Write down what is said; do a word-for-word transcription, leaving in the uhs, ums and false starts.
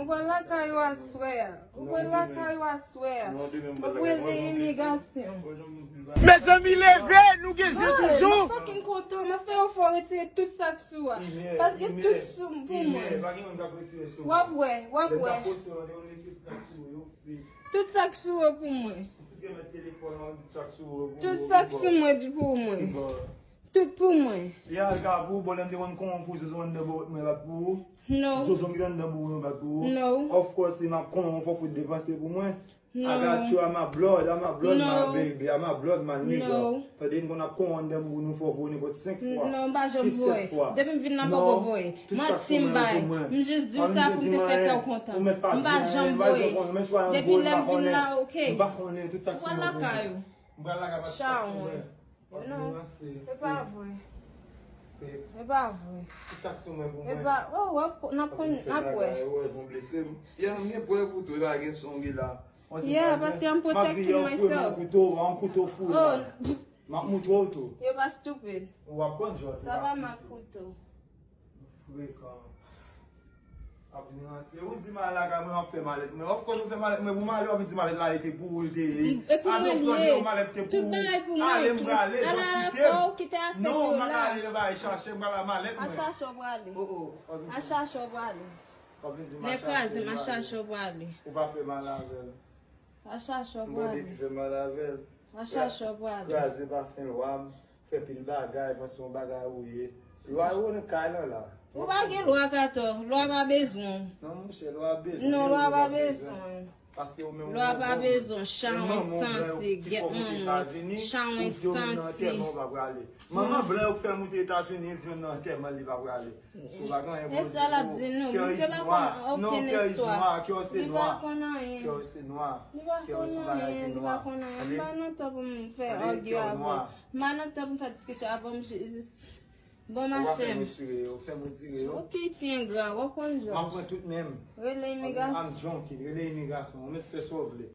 Ou pral lakay ou aswè a. Ou pral lakay ou aswè a. M ap rele imigrasyon. Mezanmi, leve, nou gen zen toujou. M ap fucking kontan. M ap fè yon fò retire tout sa k sou a. Paske tout sou pou mwen. W ap wè, w ap wè. Tout sa k sou yo pou mwen. Tout sa k sou mwen di pou mwen. Tout pou mwen. E al ka pou ou, bon, lè m te konn kòman w fou, zozo anndan bòbòt mwen pa t pou ou? No. Zozo m ki t anndan bouboun mwen pa t pou ou? No. Of course, si m ap kòman w fò fout depanse pou mwen. No. I got you, I'm a blood, I'm a blood, my baby, I'm a blood, my nigga. No. Tande, m konn ap kòman anndan bouboun ou fò fou nenpòt senk fwa. No, m pa janm voye. Depi m vin la, m poko voye. Manti m bay. M jis di w sa pou m te fè kè w kontan. M pa janm voye. Depi lè m vin la, ok. M pa konnen tout sa k sou mwen pou mwen. M pral lakay pa t sou mwen. Non, e pa vre. E pa vre. Tout sa k sou mwen pou mwen. E pa, oh, w ap, n ap konn, n ap wè. Ou wè jan w blese m. Yeah, m gen prèv ou tou, e pa gen son gen la. Yeah, paske I'm protecting myself. M ap di yo fouye m yon kouto, yon kouto fou la. M ap moutre w tou. Yo pa stupid. Ou ap konn jòt. Sa pa m ak kouto. Frekan. Ap vin ranse. Ou di m al lakay mwen, m ap fè malèt mwen. Of course, ou fè malèt mwen pou m ale, w ap di malèt la e te pou ou, l te ye. E pou mwen l ye. Tout bagay pou mwen. Ale, m prale, jòs kite m. Non, m pa ka ale nan bagay chache, m pral ak malèt mwen. A chache w prale. Oh, oh. A chache w prale. W ap vin di m a chache w prale. Ou pa fè mal avè l. A chache w prale. M bon depi fè mal avè l. A chache w prale. Kraze pafen lwa m. Fè pil bagay, panse yon bagay ou ye. Lwa yo nan kay lan la. Ou pa gen lwa, Kato. Lwa pa bezwen w. Non, monchè, lwa bezwen. Non, lwa pa bezwen w. Paske ou menm ou pa bezwen w. Chan w santi, gèt moun. Chan w santi. Manman blan yo k fè l moute Etazini, di menm nan antèman li pa prale. So, pa gen anyen pou yo di. E sa l ap di nou. Misye pa konn okenn istwa. Li pa konn anyen. Li pa konn anyen. Li pa konn anyen. M pa nan tan pou m fè argue avè w. M pa nan tan pou m fè diskisyon avè w. M jis, bon, m ap fè m. Ou pa fè m retire yo, fè m retire yo. Ok, ti engra, w ap konn jan. M ap pran tout menm. Rele imigrasyon. I'm junkie, rele imigrasyon. Ou mèt fè sa w vle.